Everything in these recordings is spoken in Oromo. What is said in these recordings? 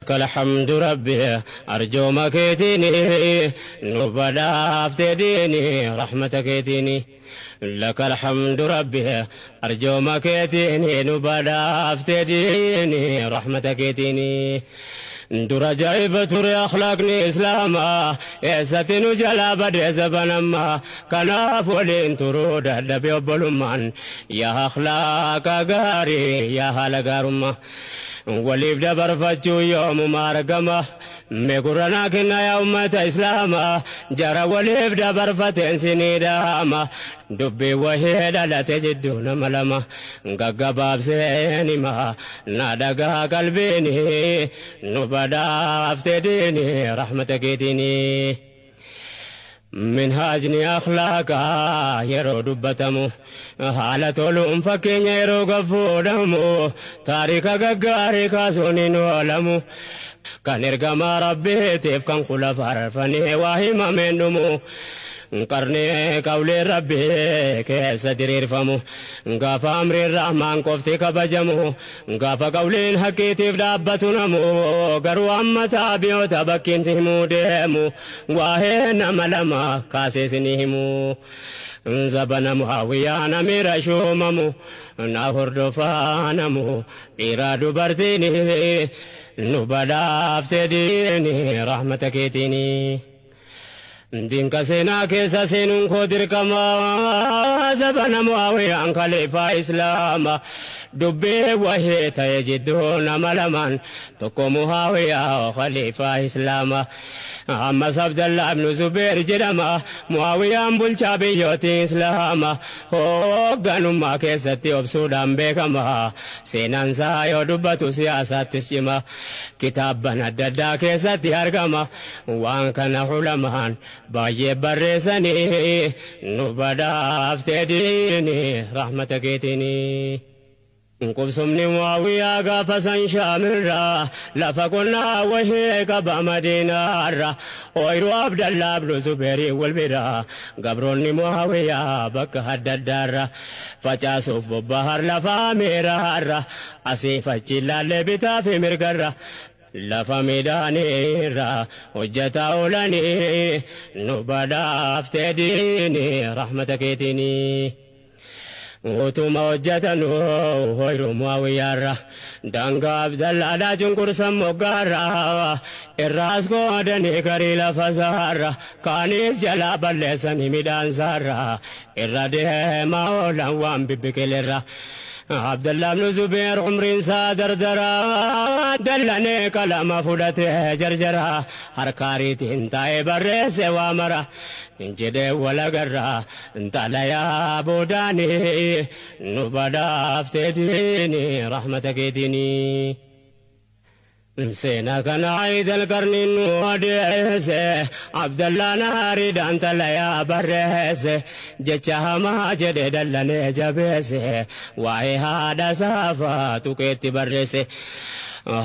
الحمد ربي أرجو مكيتني نبدا افتديني رحمتك يتيني لك الحمد ربي أرجو مكيتني نبدا افتديني رحمتك يتيني dura ajaa'iba ture akhlaaqni islaamaa eessatti nu jalaa badee zabanammaa kanaaf waliin turuu dadhabe obbolummaan yaa akhlaaqa gaarii yaa haala gaarummaa waliif dabarfachuu yoomuma argama mee quranaa kenna yaa ummata islaamaa jara waliif dabarfateen sinii dhaama dubbii wahee dhalate jidduu nama lama gaggabaabseen hima na dhagaa qalbiini nu badhaafte diini rahmata keetiini. Minhaajni akhlaaqaa yeroo dubbatamu haala toluun fakkeenya yeroo gafuudhamu taarika gaggaarii kaasuun hin oolamu kan ergamaa rabbiitiif kan kula faarfanii waa himameen dhumu. Qarnee qawlee rabbii keessa diriirfamu gaafa amriin rahmaan qofti kabajamu gaafa qawleen haqqiitiif dhaabbatu namu garuu amma taabiyoota bakkiin himuu deemu waa'ee nama lama kaasees ni himu. Zabana Muawiyaan amiira shuumamu na hordofaa namu dhiiraa dubartiin nu badhaafte diini rahmata keetiini. Dinka seenaa keessa seenuun koo dirqama zabana Muawiyaan khaliifaa Islaama dubbii wahee ta'e jidduu nama lamaan tokko Muawiyaa khaliifaa Islaama ammas Abdallah ibnu Zubeer jedhama Muawiyaan bulchaa biyyooti Islaama hoogganummaa keessatti obsuudhaan beekama seenaan isaa yoo dubbatu siyaasaattis cima kitaabban adda addaa keessatti argama waan kana ulamaan baay'ee barreessanii nu badhaafte diini rahmata keetiini. Qubsumni Muawiyaa gaafa san Shaamirraa lafa qonnaa wahee qaba Madiinaarra ooyiruu Abdallaa ibnu Zubeerii wal bira gabroonni Muawiyaa bakka adda addaarra facaasuuf bobbahar lafaa meeraarra asiif achi ilaallee bitaa fi mirgarra. Lafa midhaaniirra hojjetaa oolanii nu badhaafte diini rahmata keetiini. Utuma hojjetanu ooyiruu Muawiyyaarra daangaa Abdallaadhaa cunqursan moggaarra irraas qoodanii garii lafa saarra kaanis jalaa balleessanii midhaan saarra irra deemaa oolan waan bibbiqilerra. Abdallah ibn Zubair umriin isaa dardara dallanee qalama fudhatee jarjara harkaariitiin taa'ee barreesse waa mara jedhee walagarra xalayaa boodaanii nu badhaafte diini rahmata keetiini. Seenaa kana Aayidal qarniin nu odeesse Abdallaan haariidhaan xalayaa barreesse jecha hamaa jedhe dallanee jabeesse waa'ee haadha saafaa tuqeetti barreesse.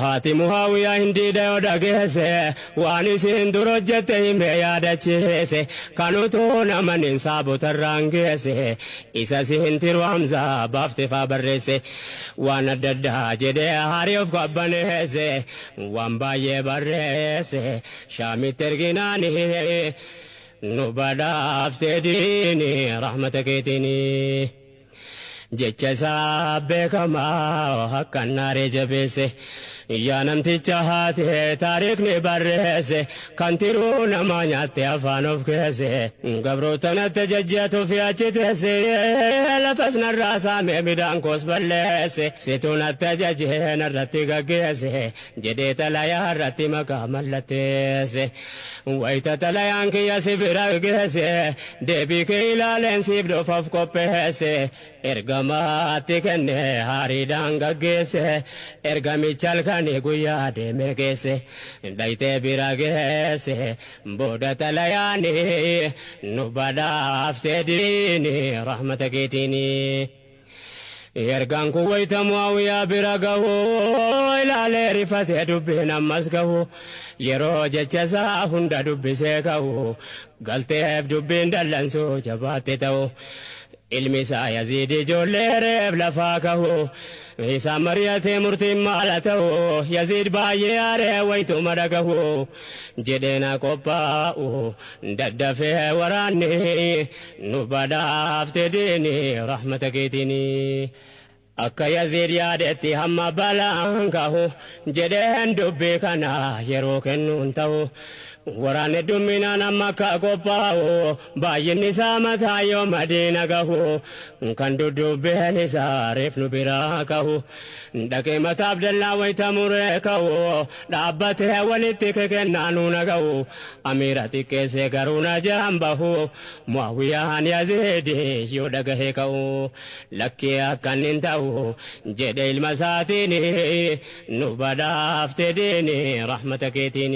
Haati Muawiyaa hindiidha yoo dhageesse waan isiin dur hojjette himee yaadachiise kan utuu naman saabotarraan geesse isa siin tiru Hamzaa baafte faa barreesse waan adda addaa jedhee haarii of qabbaneesse waan baay'ee barreesse Shaamitti erginaani nu badhaafte diini rahmata keetiini. Jecha isaa beekamaa akkan naaree jabeesse yaa namticha haatee taariikni barreesse kan tiruu namaa nyaatte afaan of keesse gabroota natti jajjatu fi achi teesse lafas narraa saamee midhaan koos balleesse situu natti ajajee narratti gaggeesse jedhee xalayaa irratti maqaa mallatteesse wayita xalayaan kiyya si bira geesse deebii kee ilaaleen siif dhufaaf qopheesse ergamaatti kenne haariidhaan gaggeesse ergamicha halkanii guyyaa deemee geesse dhayitee bira geesse booda xalayaanii nu badhaafte diini rahmata keetiini. Ergaan kun wayita Muawiyaa bira gahu ilaalee rifatee dubbiin ammas gahu yeroo jecha isaa hunda dubbisee gahu galteef dubbiin dallansuu jabaatte ta'u. Ilmi isaa Yaziid ijoollee reef lafaa kahu isaan mari'atee murtiin maala ta'u Yaziid baay'ee aaree wayituma dhagahu jedheena qophaa'u daddafee waraanni nu badhaafte diini rahmata keetiini. Akka Yaziid yaadetti hamma balaan kahu jedheen dubbii kana yeroo kennuun ta'u waraanni dumminaan amma akka qophaa'u baay'inni isaa mataa yoo madiina gahu kan duddubbeen isaa reef nu biraa kahu dhaqee mataa Abdallaa wayita muree kahu dhaabbatee walitti kekennaa nu nagahu amiira xiqqeessee garuu na jaan bahu Muawiyaan Yaziid yoo dhagahee ka'u lakkee akkan hin ta'u jedhe ilma isaatiin nu badhaafte diini rahmata keetiin.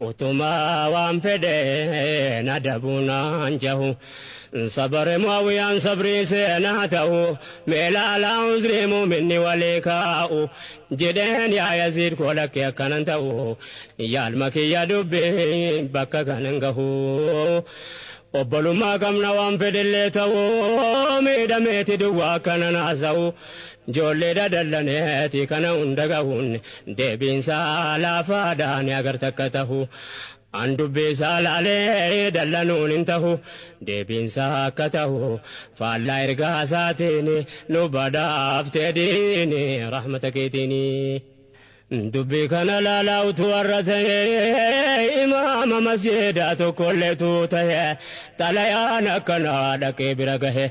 Utuma waan fedhe na dabuunaan jahu sabare Muawiyaan sabrii seenaa ta'u meelaalaa uzrii muuminni walii kaa'u jedheen yaa Yaziid koo lakkee akkanan ta'u yaalma kiyya dubbii bakka kanan gahu. Obbolummaa qabna waan fedhellee ta'u miidhameeti duwwaa akkana naasa'u ijoollee dadallaneeti kana hunda gahuun deebiinsaa laafaadhaan agarta akka ta'u. An dubbisaa laalee dallanuun hin ta'u deebiinsaa akka ta'u faallaa ergaa isaatiin nu badhaaftee diini rahmata keetiini. Dubbii kana laalaa utuu warra ta'e imaama masjiidaa tokkolleetu ta'e xalayaan akkanaa dhaqee bira gahe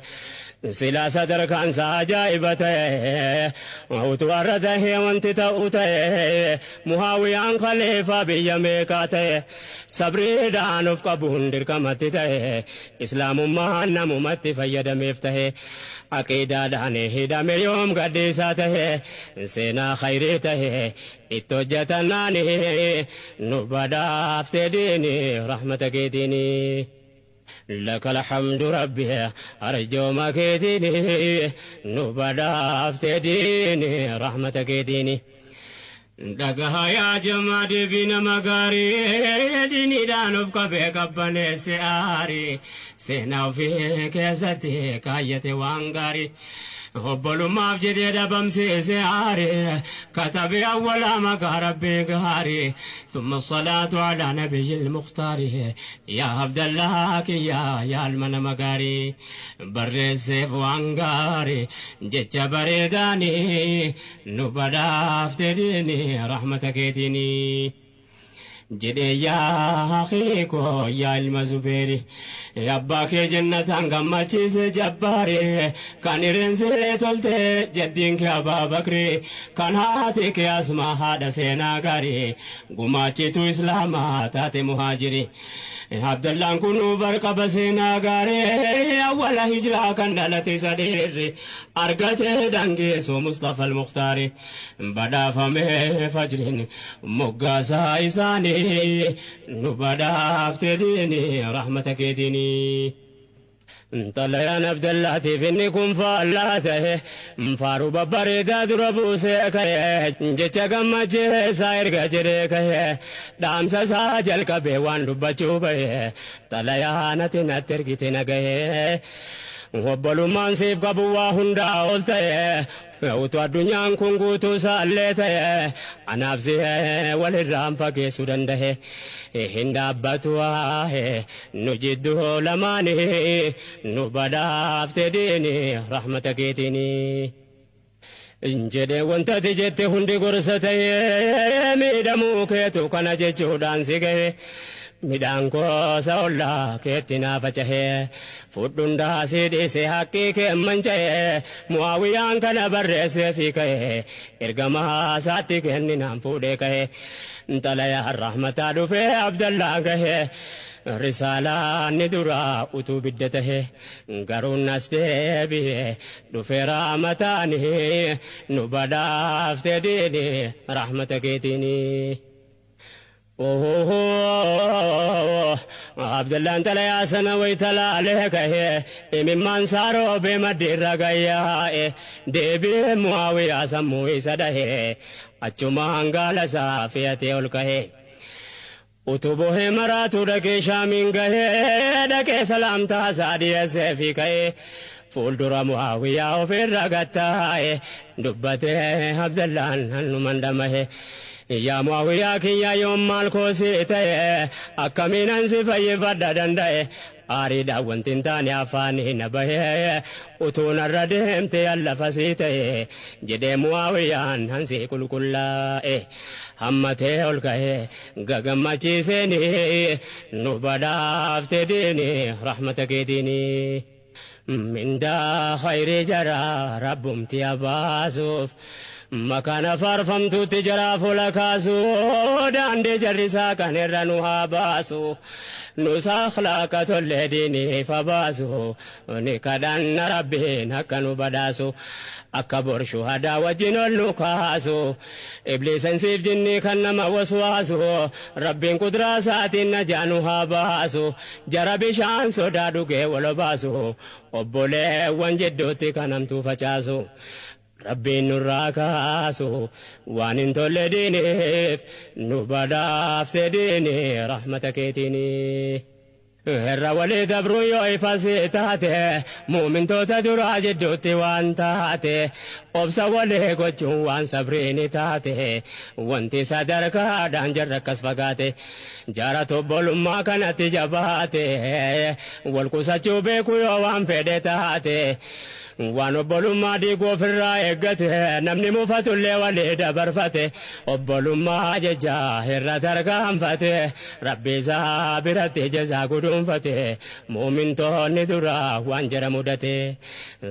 silaa sadarkaan isaa ajaa'iba ta'e utuu warra ta'e wanti ta'u ta'e Muhaawiyaan khaliifaa biyya meeqaa ta'e sabriidhaan of qabuun dirqamatti ta'e islaamummaan namumatti fayyadameef ta'e aqiidaadhaan hidhame yoom gadhiisaa ta'e seenaa khayrii ta'e itti hojjetannaani nu badhaafte diini rahmata keetiini. لك الحمد ربي أرجو ما كيتيني نبدا ديني رحمتك ديني dhagaha yaa jamaa deebii nama gaarii diiniidhaan of qabee qabbaneesse aarii seenaa ofii keessatti kaayyate waan gaarii obbolummaaf jedhee dhabamsiise aarii katabee awwalaa maqaa rabbii gaarii ثم الصلاة على نبي المختار يا عبد الله كيا يا المن مغاري برسيف وانغاري جتش بريداني نبداف تديني رحمتك ديني jedhee yaa akhiikoo yaa ilma Zubeeri abbaa kee jannataan gammachiise jabbaari kan ireensee tolte jeddiin kee Abbaa Bakri kan haati kee Asmaa haadha seenaa gaarii gumaachitu islaamaa taate muhaajiri Abdallaan kun barqaba seenaa gaarii awwala hijiraa kan dhalate isa dheerri argate dangeessu Mustafa al-Mukhtaari badhaafamee fajriin moggaasaa isaanii nu badhaafte diini rahmata keetiini. Xalayaan Abdallaatiif inni kun faallaa ta'e faaruu babbareedaa dura buusee ka'e jecha gammachiisaa erga jedhee ka'e dhaamsa isaa jalqabee waan dubbachuu ba'e xalayaan ati natti ergite na ga'e. Obbolummaan siif qabu waa hundaa ol ta'e utuu addunyaan kun guutuu isaallee ta'e anaaf si'ee walirraan fageessuu danda'e hin dhaabbatu waa'ee nu jidduu lamaanii nu badhaafte diini rahmata keetiini. Jedhee wanta ati jette hundi gorsa ta'e miidhamuu keetu kana jechuudhaan si ga'e. Midhaan gosa ollaa keetti naa faca'ee fudhundaa si dhiise haqqii kee manca'ee Muawiyaan kana barreessee fi ka'ee ergamaa isaatti kenninaan fuudhee ka'ee xalayaan rahmataa dhufee Abdallaa gahee risaalaan ni duraa utuu bidda ta'e garuu nas deebi'ee dhufee rahmataanii nu badhaafte diini rahmata keetiini. Abdallaan xalayaa sana wayita laalee ka'ee imimmaan isaa roobee maddiirra gayyaa'e deebi'ee Muawiyaa sammuu isa dhahee achumaan gaala isaa fe'atee ol ka'ee. Utuu bohee maraatu dhaqee Shaamiin gahee, dhaqee salaamtaa isaa dhiyeessee fi ka'ee, fuuldura Mu'aawiyaa ofirra gattaa'e dubbatee Abdallaan hannuman dhamahe. Yaa Mu'aawiyaa kiyya, yoom maal koosii ta'e? Akkamiinan si fayyifadha danda'e? Aariidhaan wanti hin taane afaanii na bahee, utuu narra deemte allafa sii ta'e jedhee Mu'aawiyaan hansii qulqullaa'e. Hammatee ol ka'ee gagammachiiseeni, nu badhaafte diini rahmata keetiini. Mindaa khayrii jaraa rabbumti abaasuuf, makaana faarfamtuutti jaraa fuula kaasu, daandii jarrisaa kan irra nu haa baasu, nus akhlaaqa tollee diiniif baasu, ni kadhanna Rabbiin akka nu badhaasu, akka bor shuhadaa wajjin ol nu kaasu. Ibliisan siif jinnii kan nama waswaasu, Rabbiin kuduraa isaatiin najaa nu haa baasu, jara bishaan sodaa dhugee wal baasu, obboleewwan jidduutti kan hamtuu facaasu, Rabbiin nurraa kaasu. Waan hin tolle diiniif nu badhaafte diini rahmata keetiini. Irra walii dabruu yoo ifasii taate, muumintoota duraa jidduutti waan taate, obsa walii gochuun waan sabriini taate, wanti sadarkaadhaan jarra akkas fagaate, jara obbolummaa kanatti jabaate, wal qusachuu beeku yoo waan fedhe taate, waan obbolummaa diiguu ofirraa eeggate, namni mufatullee walii dabarfate, obbolummaa jecha irra tarkaanfate, Rabbi isaa biratti jazaa guduunfate, muumintoonni dura waan jara mudate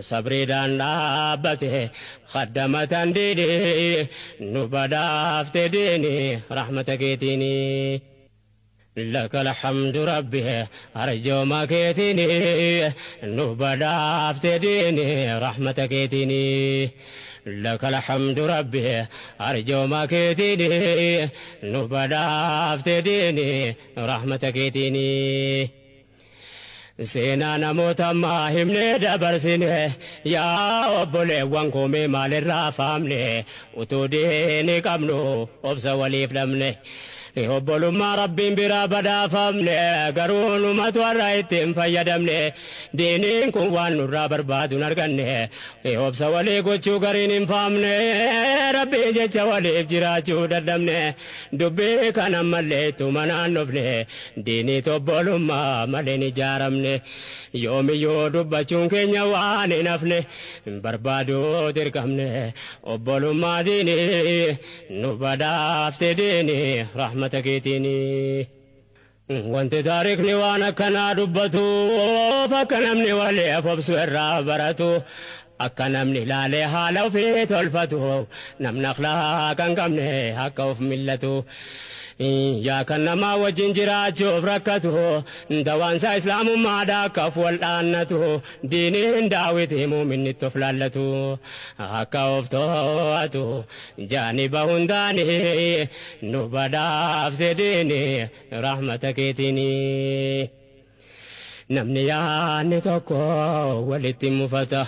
sabriidhaan dhaabbate khaddamatan diini, nu badhaafte diini rahmata keetiini. لك الحمد ربي، أرجو ما كيتني، نبدا ديني رحمتك كيتني. لك الحمد ربي، أرجو ما كيتني، نبدا ديني رحمتك كيتني. Seenaa namoota ammaa himnee dabarsine, yaa obboleewwan koomee, maalirraa faamne? Utuu diini qabnu obsa waliif dhabne. Obbolummaa Rabbiin biraa badhaafamne, garuu numatu har'a ittiin fayyadamne. Diiniin kun waan nurraa barbaadu hin arganne. Obsa walii gochuu gariin hin faamne, Rabbii jecha waliif jiraachuu dadhabne. Dubbii kana mallee ittuma naannofne, diinii obbolummaa malee hin ijaaramne. Yoomiyyuu dubbachuun keenya waan hin hafne, barbaaduu dirqamne obbolummaa diinii, nu badhaafte diinii rahmata keetiini. Wanti taarikni waan akkanaa dubbatuuf, akka namni waliif obsu irraa baratu, akka namni ilaalee haala ofii tolfatu, namni akhlaaqa hin qabne akka of millatu. Yaa kan namaa wajjin jiraachuuf rakkatu, dawaansa islaamummaadha akka of wal dhaannatu, diiniin daawiti muuminni of laallatu, akka of to'atu jaaniba hundaanii, nu badhaafte diini rahmata keetiini. Namni yaadni tokko walitti mufata.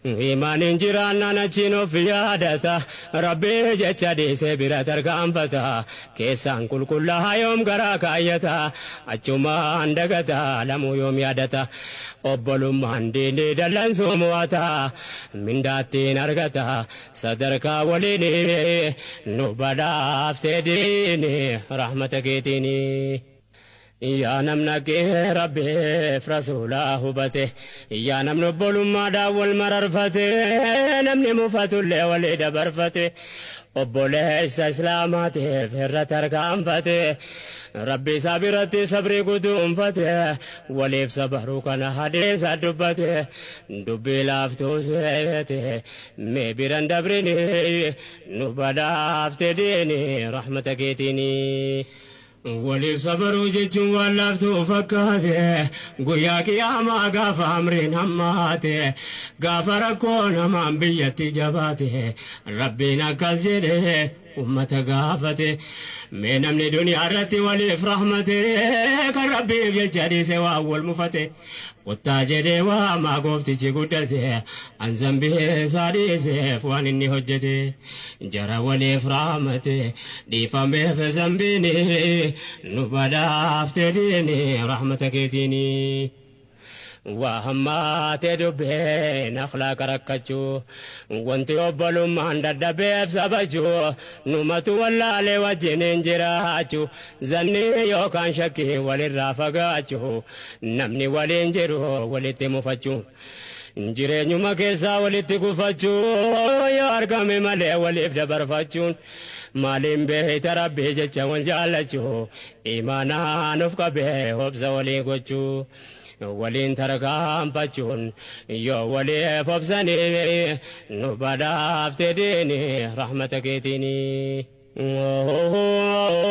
Imaaniin jiraannaan achiin of yaadata. Rabbii jecha dhiisee bira tarkaanfata. Keessaan qulqullaa'aa yoom garaa kaayyata? Achumaan dagata, lamuu yoom yaadata? Obbolummaan diinii dallansuu mo'ata. Mindaattiin argata. Sadarkaa waliin nu badhaaftee diini rahmata keetiini. Yaa namna kee Rabbiif rasuulaa hubate, yaa namni obbolummaadhaan wal mararfate, namni mufatullee walii dabarfate, obboleessa islaamaatiif irra tarkaanfate, Rabbi isaa biratti sabrii guduunfate, waliif sabaruu kana hadeessa dubbate, dubbii laaftuu seete mee biran dabrini, nu badhaafte diini rahmata keetiini. Waliif sabaruu jechuun waan laaftuu fakkaate, guyyaa qiyaamaa gaafa amriin hammaate, gaafa rakkoo namaan biyyatti jabaate, Rabbiin akkas jedhe. Ummata gaafate mee namni duniyaa irratti waliif rahmate kan rabbiif jecha dhiise waa wal mufate kottaa jedhee waamaa gooftichi guddate an zambii isaa dhiiseef waan inni hojjete jara waliif rahmate dhiifameef zambiini nu badhaafte diini rahmata keetiini. Waa hammaate dubbeen akhlaaqa rakkachuu wanti obbolummaan dadhabeef sabachuu numatu wallaalee wajjiniin jiraachuu zannii yookaan shakkii walirraa fagaachuu namni waliin jiru walitti mufachuu. Jireenyuma keessaa walitti gufachuu yoo argame malee waliif dabarfachuun maaliin beeyta rabbii jecha wal jaallachuu imaanaan of qabee obsa walii gochuu. Waliin tarkaanfachuun yoo waliif obsanii nu badhaafte diini rahmata keetiini.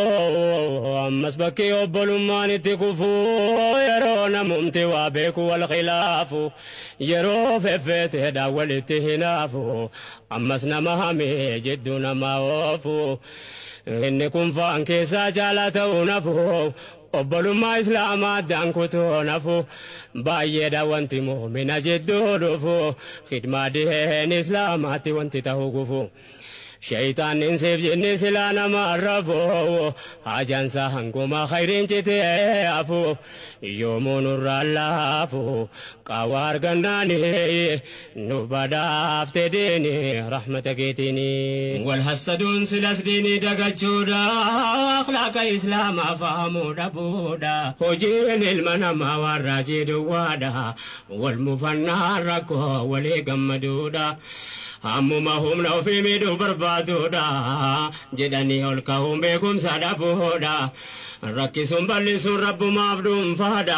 Ammas bakki obbolummaan itti kufuu yeroo namumti waa beeku wal khilaafu yeroo feffeeteedha walitti hinaafu ammas nama hamee jidduu nama oofu inni kun faan keessaa jaalaa ta'uu nafu obbolummaa islaamaa addaan kutuu nafu baay'eedha wanti muumina jidduu dhufu khidmaa diin islaamaatti wanti ta'uu gufu. Shayitaannin siif jinni silaa nama arrafu hajaansa hanguma khayriin citee afu yoomuu nurraa laafu qaawwa argannaani nu badhaafte diini rahmata keetiini. Wal hassaduun silas diinii dagachuudha akhlaaqa islaamaa fahamuu dhabuudha hojiin ilma namaa warraa jiduwwaadha wal mufannaa rakkoo walii gammaduudha. Ammuma humna ofii miidhuu barbaaduudha jedhanii ol ka'uun beekumsa dhabuudha. Rakkisuun bal'isuun rabbumaaf dhuunfaadha.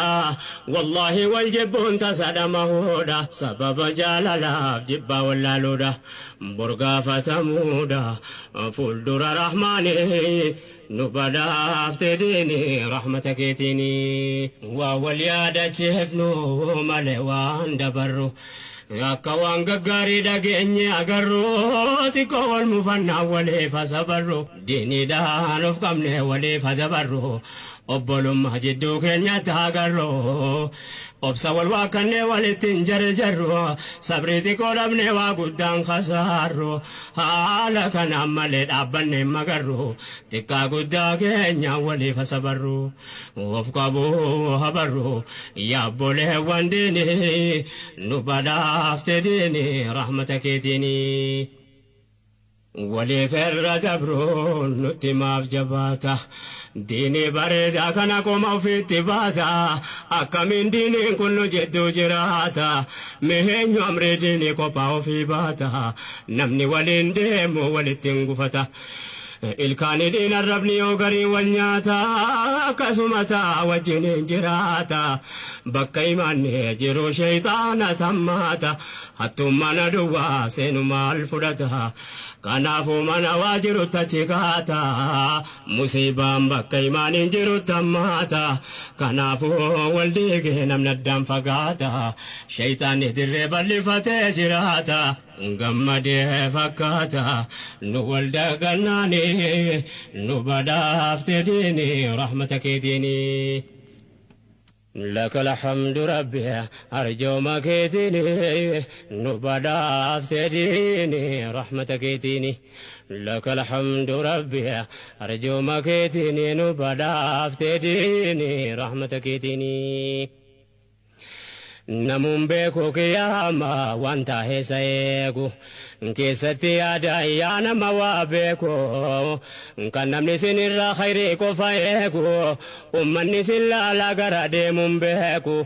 Wallaahi wal jibbuun tasa dhamahuudha. Sababa jaalalaaf jibbaa wallaaluudha. Borgaafatamuudha. Fuuldura rahmaanii nu badhaafte diini rahmata keetiini. Waa wal yaadachiifnu malee waan dabarru. Akka waan gaggaarii dhageenye agarru xiqqoo wal mufannaa waliif asabarru diiniidhaan of qabne waliif adabarru obbolummaa jidduu keenyatti agarru obsa wal waaqannee walitti hin jarjarru sabrii xiqqoo dhabne waa guddaan kasaarru haala kanaan malee dhaabbanne magarru xiqqaa guddaa keenya waliif asabarru of qabuu habarru yaabboleewwan diinii nu badhaafte diinii rahmata keetiini. Waliif irra dabruun nutti maaf jabaata. Diinii bareedaa kana qoma ofiitti baata. Akkamiin diiniin kun nu jidduu jiraata. Miheenyu amrii diinii kophaa ofii baata. Namni waliin deemu walitti hin gufata. Ilkaani dhiin arrabni yoo garii wal nyaata akkasuma ta'a wajjin jiraata. Bakka imaanni jiru sheeyxaana tammaata. Hattummaan aduwwaa seenu maal fudhata. Kanaafuu mana waa jiru tachi kaata. Musiibaan bakka imaaniin jiru tammaata. Kanaafuu wal diigee namni addaan fagaata. Sheeyxaanni dirree bal'ifatee jiraata. Gammadee fakkaata nu wal dagannaani nu badhaafte diini rahmata keetiini. لك الحمد ربي أرجو ما كيتيني نبدا ديني رحمتك كيتيني لك الحمد ربي أرجو ما كيتيني نبدا ديني رحمتك كيتيني. Namuun beeku kiyyaama wanta heessa eegu keessatti yaada yaa nama waa beeku kan namni sinirraa khayrii qofa eegu ummanni sin laalaa gara deemuun beeku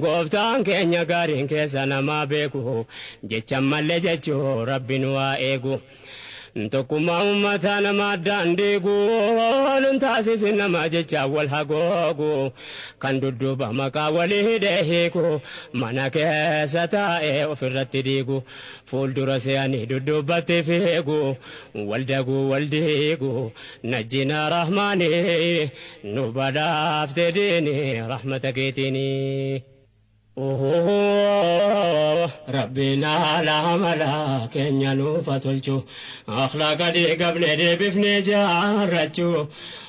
gooftaan keenya gaariin keessa namaa beeku jecha mallee jechuu rabbiin waa eegu. Tokkummaa uummataa nama addaan diigu nun taasisin nama jecha wal hagoogu kan dudduuba maqaa walii hidhee hiiku mana keessa taa'ee ofirratti diigu fuuldura se'anii dudduubatti fiigu wal daguu wal diigu najjina rahmaanii nu badhaafte diini rahmata keetiini. Rabbina la mala keenya nuufa tolchu akhlaaqa diigabne deebifne jaarrachu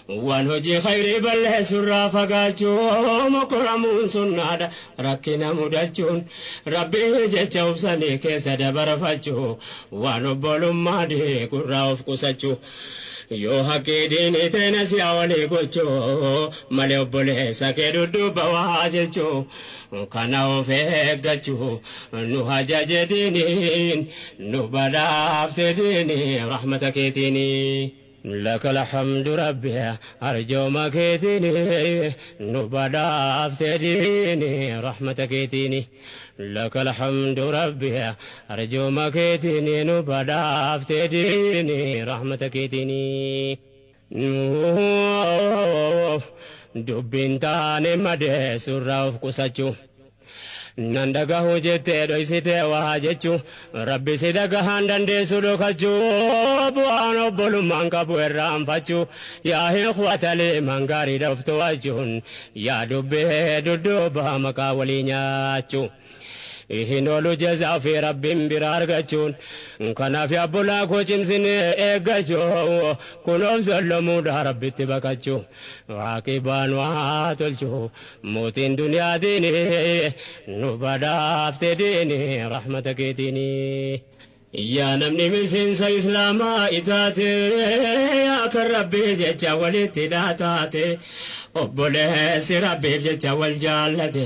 waan hojii khayrii balleessurraa fagaachuu mokoramuun sunnaadha rakkina mudachuun rabbii jecha obsanii keessa dabarfachuu waan obbolummaa diigurraa of qusachuu yoo haqqii diinii ta'e si'a walii gochuu malee obboleessa kee dudduuba waa jechuu kana of eeggachuu nu hajaje diiniin nu badhaafte diinii rahmata keetiinii. لك الحمد ربي أرجو ما كيتيني نبدا ديني رحمتك كيتيني لك الحمد ربي أرجو ما كيتيني نبدا ديني رحمتك كيتيني دبين تاني مدي سراف قساتشو nan dhagahu jettee dhoysitee waa jechuu rabbi si dhagahaan dandeessu dhokachuu bu'aan obbolummaan qabu irraanfachuu yaa ikhwatalee mangaarii dhoftu wachuun yaa dubbee dudduuba maqaa walii nyaachuu. Hin oolu jazaa fi rabbiin bira argachuun kanaaf obbolaa koo cimsinee eeggachuu kunoof sollomuudha rabbitti baqachuu waaqibaan waa tolchuu mootiin duniyaa diinii nu badhaafte diinii rahmata keetiinii. Yaa namni miseensa islaamaa itaate yaa kan rabbii jecha walitti dhaataate obboleessi rabbiif jecha wal jaallate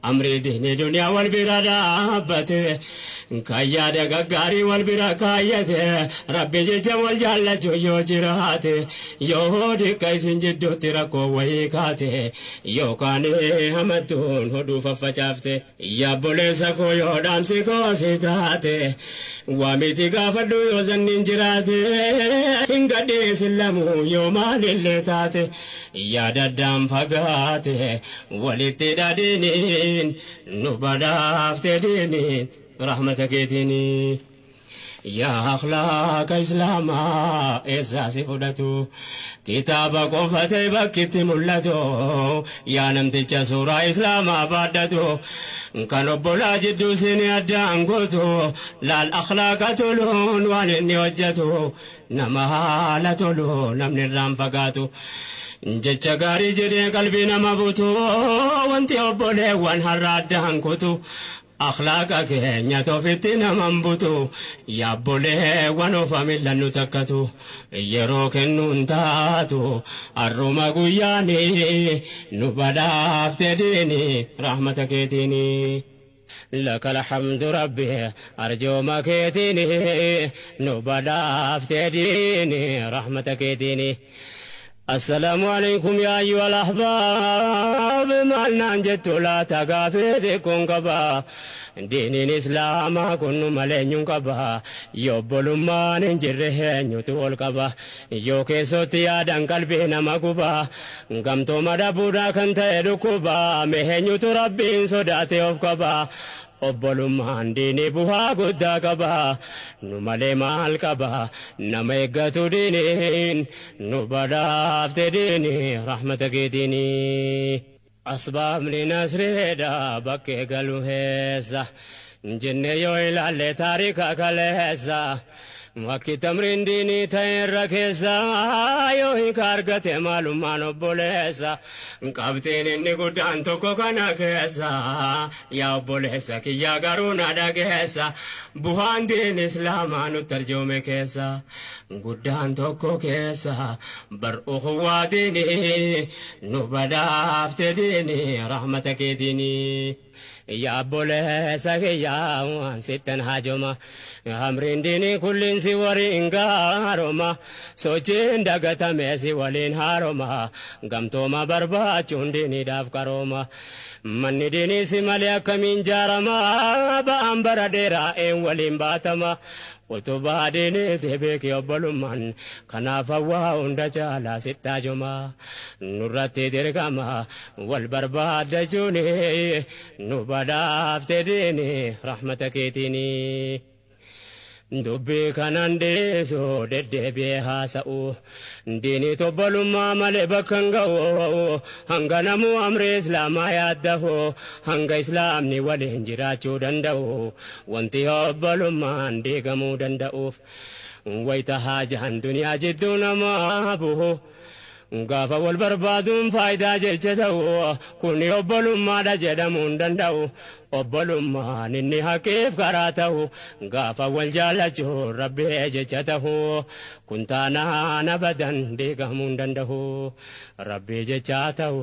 amrii diinii duniyaa wal bira dhaabbate kan yaada gaggaarii wal bira kaayyate rabbi jecha wal jaallachuu yoo jiraate yoo diqqa isin jidduutti rakkoo wayii kaate yookaan hamattuun hodhuu faffacaafte yaa obboleessa koo yoo dhaamsi koo si taate waamiti gaafadhu yoo sanniin jiraate hin gadhiisin lamuu yoo maalillee taate yaada addaan fagaate walitti dhadhiiniin nu badhaafte diiniin rahmata keetiinii. Yaa akhlaaqa islaamaa eessaa si fudhatu kitaaba qofa ta'e bakkitti mul'atu yaa namticha suuraa islaamaa baadhatu kan obbolaa jidduu isin addaan gootu laal akhlaaqa toluun waan inni hojjetu nama haala tolu namni irraan fagaatu. Jecha gaarii jedhee qalbii nama butu wanti obboleewwan har'a addaan kutu. Akhlaaqa keenya ofitti naman butu yaabboleewwan ofa millannu takkatu yeroo kennuun taatu har'uma guyyaanii nu badhaafte diinii rahmata keetiinii. لك الحمد ربي أرجو ما كيتيني نبدا ديني رحمتك ديني. السلام عليكم يا أيها الأحباب ما ننجت لا تقافيتكم قبا دين الإسلام كن ملين قبا يبل ما ننجره نتول قبا يوكي يا قلبي نمكبا قمت مدبودا كنت ركبا مهن ربي صداتي أفقبا obbolummaan diinii bu'aa guddaa qaba nu malee maal qaba nama eeggatu diiniin nu badhaafte diinii rahmata keetiinii. Asbaabni nasreedha bakkee galu heessa jenne yoo ilaalle taarika kaleessa. Wakki tamriin diinii ta'e irra keessa yoo hiika argate maalummaan obboleessa qabxiin inni guddaan tokko kana keessa yaa obboleessa kiyyaa garuu na dhageessa bu'aan diin islaamaa nutti arjoome keessa guddaan tokko keessa bar ukhuwaa diinii nu badhaafte diinii rahmata keetiinii. Yaa obboleessa kiyyaa waan sittan haajoma amriin diinii kulliin si waliin gaaroma sochiin dagatame si waliin haaroma gamtooma barbaachuun diiniidhaaf qarooma manni diinii si malee akkamiin jaarama ba'aan bara dheeraa een waliin baatama utubaa diiniiti beeki obbolummaan kanaaf hawwaa hunda caalaa sittaajuma nurratti dirqama wal barbaaddachuuni nu badhaafte diinii rahmata keetiinii. Dubbii kanan dhiisu deddeebi'ee haasa'u diinii obbolummaa malee bakka hin ga'u hanga namuu amri islaamaa yaaddahu hanga islaamni waliin jiraachuu danda'u wanti obbolummaan diigamuu danda'uuf wayita haajaan duniyaa jidduu namaa bu'u. Gaafa wal barbaaduun faayidaa jecha ta'u kuni obbolummaadha jedhamuu hin danda'u obbolummaan inni haqiif karaa ta'u gaafa wal jaallachuu rabbii jecha ta'u kun taanaan abadan diigamuu hin danda'u rabbii jecha ta'u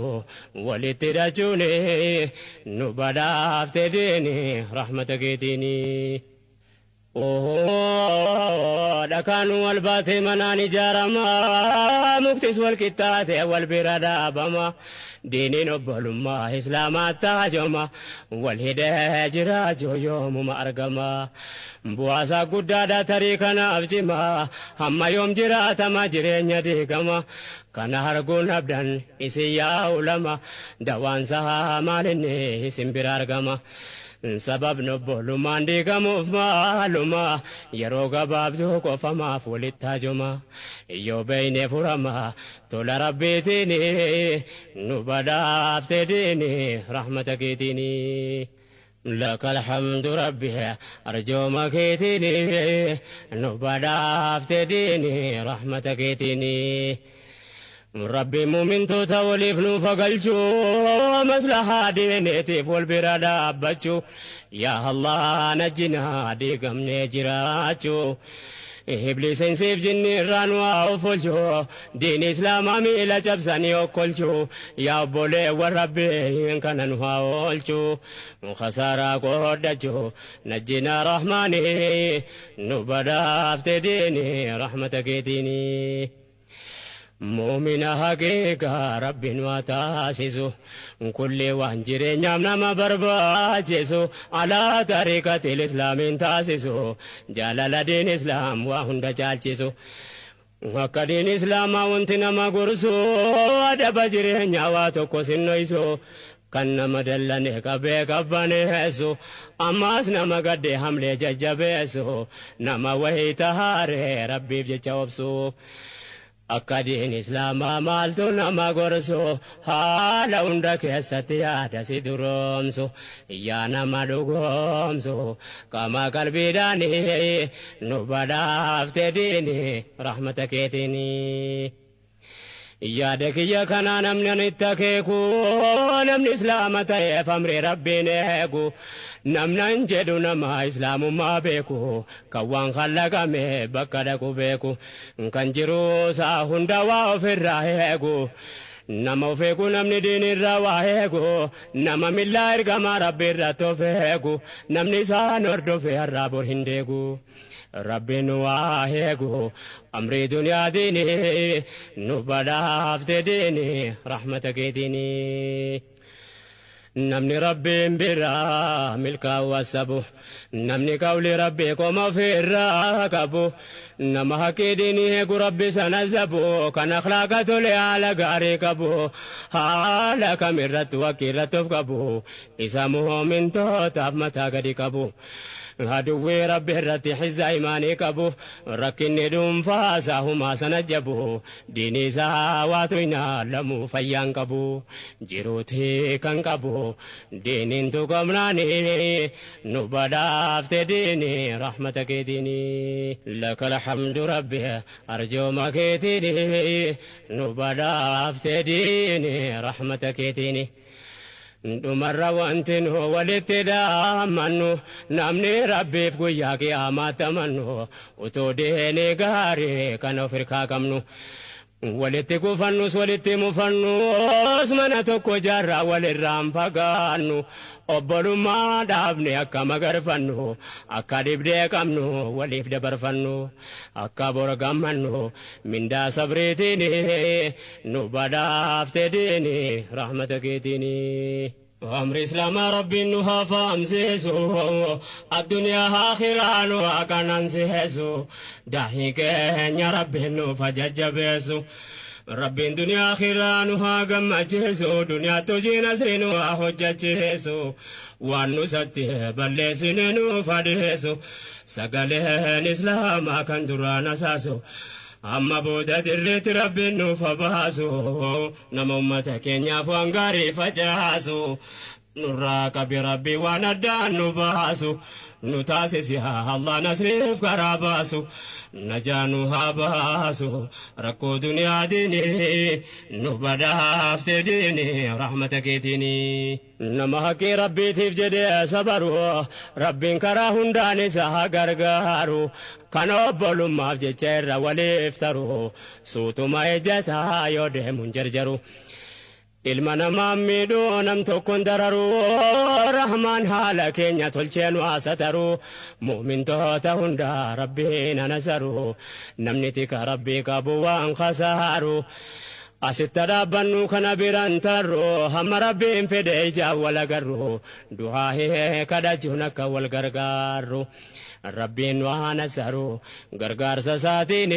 walitti hidhachuun nu badhaafte diini rahmata keetiini. Dhakaan wal baatee manaan ijaarama muktis wal qixxaatee wal bira dhaabama diiniin obbolummaa islaamaa taajoma wal hidhee jiraachuu yoomuma argama bu'aasaa guddaadha tarii kanaaf cima hamma yoom jiraatama jireenya diigama kana arguun abdan isin yaa ulama dawaansaa maalinni isin bira argama. Sababni obbolummaan diigamuuf maaluma yeroo gabaabduu qofamaaf walitti hajuma yoo beeyne furama tola rabbiitiin nu badhaafte diini rahmata keetiin. لك الحمد ربي أرجو keetiin nu badhaafte diini rahmata keetiin. Rabbi muumintoota waliif nu fagalchuu maslahaa diiniitiif wal bira dhaabbachuu yaa Allah najjinaa diigamnee jiraachuu Ibliisiin siif jinni irraa nu haa ofolchuu diini islaamaa miila cabsanii okkolchuu yaa obboleewwan rabbiin kana nu haa oolchuu khasaaraa qoodachuu najjinaa rahmaanii nu badhaafte diini rahmata keetiini. Muumina haqiiqaa rabbiin waa taasisu kulli waan jireenyaaf nama barbaachisu alaa tariiqatil islaamiin taasisu jaalala diin islaam waa hunda caalchisu. Akka diin islaamaa wanti nama gorsu adaba jireenyaa waa tokko sinnoysu kan nama dallane qabee qabbaneessu ammaas nama gadde hamlee jajjabeessu nama wayii tahaaree rabbiif jecha obsu. Akka diin islaamaa maaltu nama gorsu haala hunda keessatti yaada si duroomsu yaa nama dhugoomsu qaama qalbiidhaanii nu badhaafte diini rahmata keetiini. Yaada kiyya kanaa namni ani itti akeeku namni islaama ta'eef amri rabbiin eegu namni jedhu nama islaamummaa beeku kan waan kalaqame bakka dhaqu beeku kan jiru isaa hunda waa ofirraa eegu. Nama of eegu namni diinirraa waa eegu nama millaa ergamaa rabbi irratti of eegu namni isaan hordofe har'aa bor hin deegu. Rabbiin waa eegu amrii duniyaa diini nu badhaafte diini rahmata keetiini. Namni rabbiin biraa milkaa'uu sabu namni qawli rabbii qoma ofirraa qabu nama haqqii diinii eegu rabbi sana zabu kan akhlaaqa tole haala gaarii qabu haala kamirratti wakiirratti of qabu isa muumintootaaf mataa gadi qabu. Aduwwii rabbi irratti xizza imaanii qabu rakkinni dhuunfaa isaa humaa sana jabu diinii isaa waatu hin alamu fayyaan qabu jiruutii kan qabu diiniin tuqamnaanii nu badhaafte diini rahmata keetiini. Laka alhamdu rabbi arjooma keetiini nu badhaafte diini rahmata keetiini. Dhumarra wanti nu walitti dhaamannu namni rabbiif guyyaa qiyaamaatti amannu utuu diinii gaarii kan of hirkaa qabnu. Walitti kufannus walitti mufannus mana tokko jaarraa walirraan fagaannu obbolummaa dhaabne akka magarfannu akka dhibdee qabnu waliif dabarfannu akka bor gammannu mindaa sabriitiin nu badhaafte diini rahmata keetiini. Amri islaamaa rabbiin nu haa fahamsiisu addunyaa akhiraa nu haa qanansiisu daahii keenya rabbiin nuuf haa jajjabeessu. Rabbiin duniyaa akhiraa nu haa gammachiisu duniyaatti hojii nasrii nu haa hojjechiisu waan nusatti balleessine nuuf adeessu sagaleen islaamaa kan duraan asaasu amma booda dirreetti rabbiin nuuf baasu nama ummata keenyaaf waan gaarii facaasu nurraa qabi rabbi waan addaan nu baasu nu taasisi haa Allah nasriif karaa baasu najaa nu haa baasu rakkoo duniyaa diini nu badhaafte diini rahmata keetiini. Nama haqqii rabbiitiif jedhee sabaru rabbiin karaa hundaan isa haa gargaaru kan obbolummaaf jecha irra waliif taru suutuma ejjataa yoo deemuun jarjaru. Ilma namaa miidhuu nam tokkoon dararu rahmaan haala keenya tolchee nu haasataru mu'mintoota hundaa rabbiin anasaru namni tika rabbii qabu waan khasaaru. Asitti dhaabbannu kana biraan tarru hamma rabbiin fedhe ijaan wal agarru du'aa kadhachuun akka wal gargaarru. Rabbiin nu haa nasaru gargaarsa isaatiin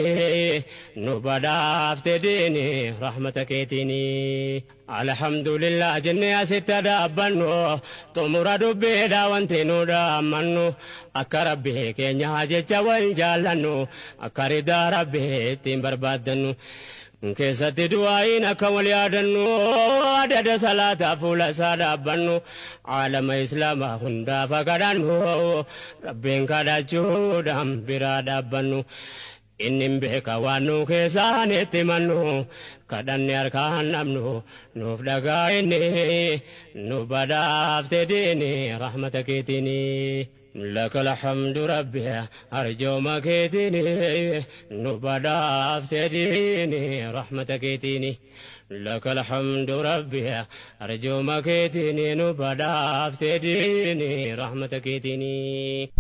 nu badhaafte diini rahmata keetiin. Alhamdulillah jennee asitti dhaabbannu xumura dubbiidha wanti nu dhaammannu akka rabbii keenya jecha wal jaallannu akka ridaa rabbii ittiin barbaaddannu. Keessatti du'aa'iin akka wal yaadannu adada salaataa fuula isaa dhaabbannu aalama islaamaa hundaaf kadhannu rabbiin kadhachuudhaan biraa dhaabbannu. Inni beeka waan nu keessaan itti mannu kadhanne harkaan dhabnu nuuf dhagaa inni nu badhaafte diini rahmata keetiini. لك الحمد ربي أرجو ما كيتني نبدا افتديني رحمتك كيتني لك الحمد ربي أرجو ما كيتني نبدا افتديني رحمتك كيتني.